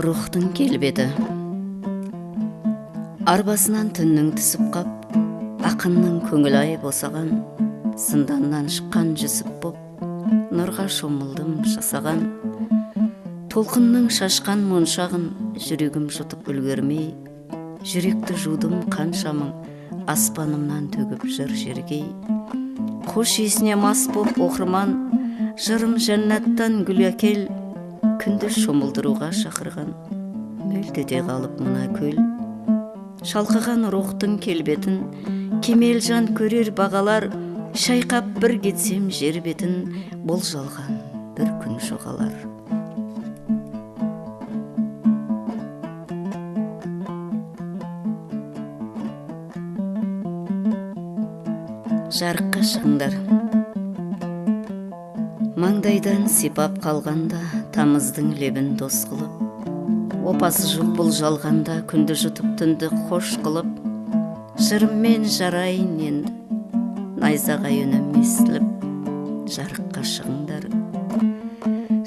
Рухтың келбеті. Арбасынан түннің түсіп қап, ақынның көңіл ай босаған, зынданнан шыққан Жүсіп боп, нұрға шомылдым жасаған. Толқынның шашқан моншағын жүрегім жұтып үлгермей, жүректі жудым қаншамың, аспанымнан төгіп жыр жергей. Қош иісіне мас боп оқырман, жырым жәннаттан гүл әкел, күнді шомылдыруға шақырған, мөлт ете қалып мына көл. Шалқыған рухтың келбетін, кемел жан көрер бағалар, шайқап бір кетсем жер бетін, бұл жалған бір күн жоғалар. Жарыққа шығыңдар. Маңдайдан сипап қалғанда, тамыздың лебін дос қылып, опасы жоқ бұл жалғанда, күнді жұтып түнді қош қылып, жырыммен жарайын енді, найзағай үнім естіліп, жарыққа шығыңдар.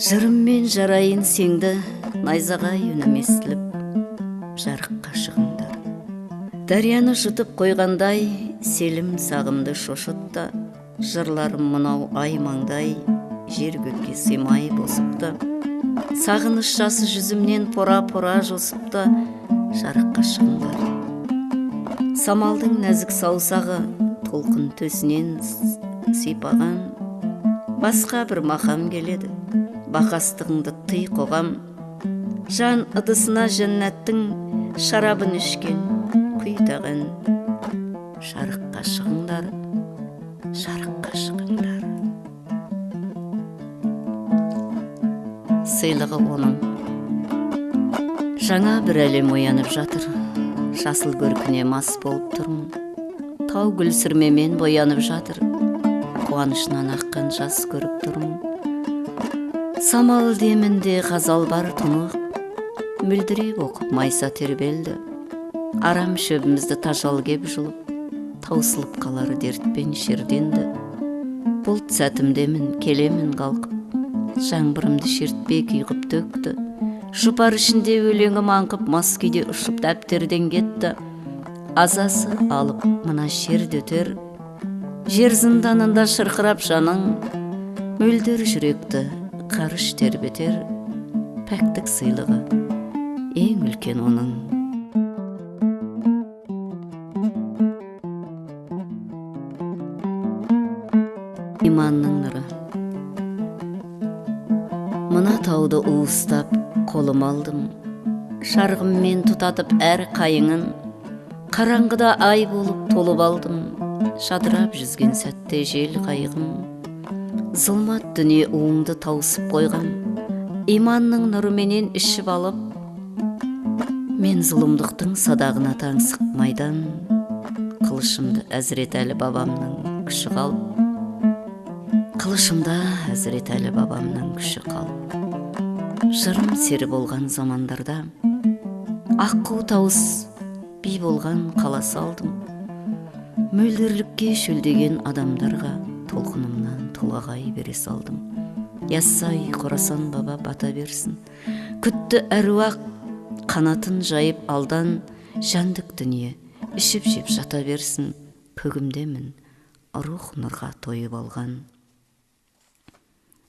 Жырыммен жарайын сеңді, найзағай үнім естіліп, жарыққа шығыңдар. Дарияны жұтып қойғандай, селім сағымды шошытты, жырларым мынау ай маңдай, жер көкке сыймай босыпты. Сағыныш жасы жүзімнен пора-пора жосыпты, жарыққа шығыңдар. Самалдың нәзік саусағы толқын төсінен сипаған, басқа бір мақам келеді, бақастығыңды тый қоғам. Жан ыдысына жәннаттың шарабын ішкен құйтаған, жарыққа шығыңдар, жарыққа шығыңдар. Сыйлығы оның. Жаңа бір әлем оянып жатыр, жасыл көркіне мас болып тұрмын. Тау гүл сүрмемен боянып жатыр, қуанышынан аққан жас көріп тұрмын. Самал демінде ғазал бар тұнық, мөлдіреп оқып майса тербелді. Арам шөбімізді тажал кеп жұлып, таусылып қалар дертпен шерденді. Бұлт сәтімдемін, келемін қалқып, жаңбырымды шертпе күйғып төкті. Жұпар ішінде өлеңім аңқып, мас күйде ұшып дәптерден кетті. Азасы алып мына жерді өтер, жер зынданында шырқырап жаның, мөлдір жүректі қарыш тербетер, пәктік сыйлығы ең үлкен оның. Иманның нұры. Мына тауды уыстап қолым алдым, шарғыммен тұтатып әр қайыңын, қараңғыда ай болып толып алдым, жадырап жүзген сәтте жел қайығым. Зұлмат дүние уыңды тауысып қойған, иманның нұрыменен ішіп алып, мен зұлымдықтың садағына таңсық майдан, қылышымды Әзірет Әлі бабамның күші қалып, қылышымда Әзірет Әлі бабамның күші қалып. Жырым сері болған замандарда, аққу тауыс би болған қала салдым. Мөлдірлікке шөлдеген адамдарға толқынымнан толағай бере салдым. Яссай Қорасан баба бата берсін, күтті әруақ қанатын жайып алдан, жәндік дүние ішіп жеп жата берсін. Көгімдемін рух нұрға тойып алған.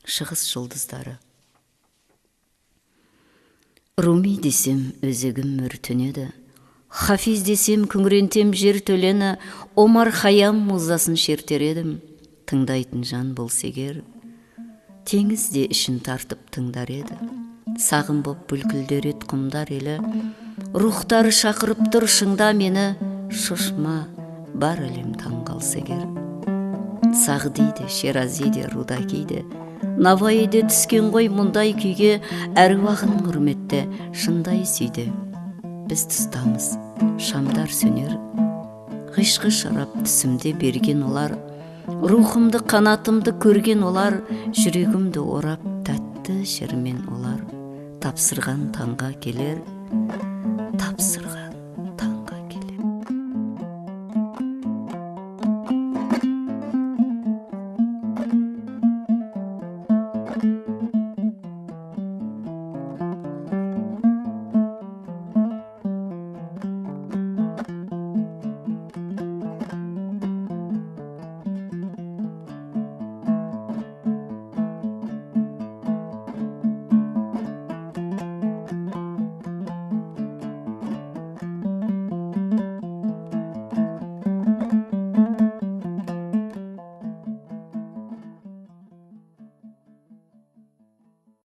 Шығыс жұлдыздары. Руми десем өзегім өртенеді, Хафиз десем күңірентем жер төлені, Омар Хаям музасын шертер едім, тыңдайтын жан болса егер. Теңіз де ішін тартып тыңдар еді, сағым боп бүлкілдер ет құмдар елі. Рухтары шақырып тұр шыңда мені, шошма бар әлем таң қалса егер. Сағди де, Шерази де, Рудаки де, Навайы де түскен ғой мұндай күйге, әруағын құрметті, шындай сүйді. Біз тұстамыз, шамдар сөнер, ғишқы шарап түсімде берген олар, рухымды, қанатымды көрген олар, жүрегімді орап тәтті Тәтті шырмен олар тапсырған таңға келер, тапсырған.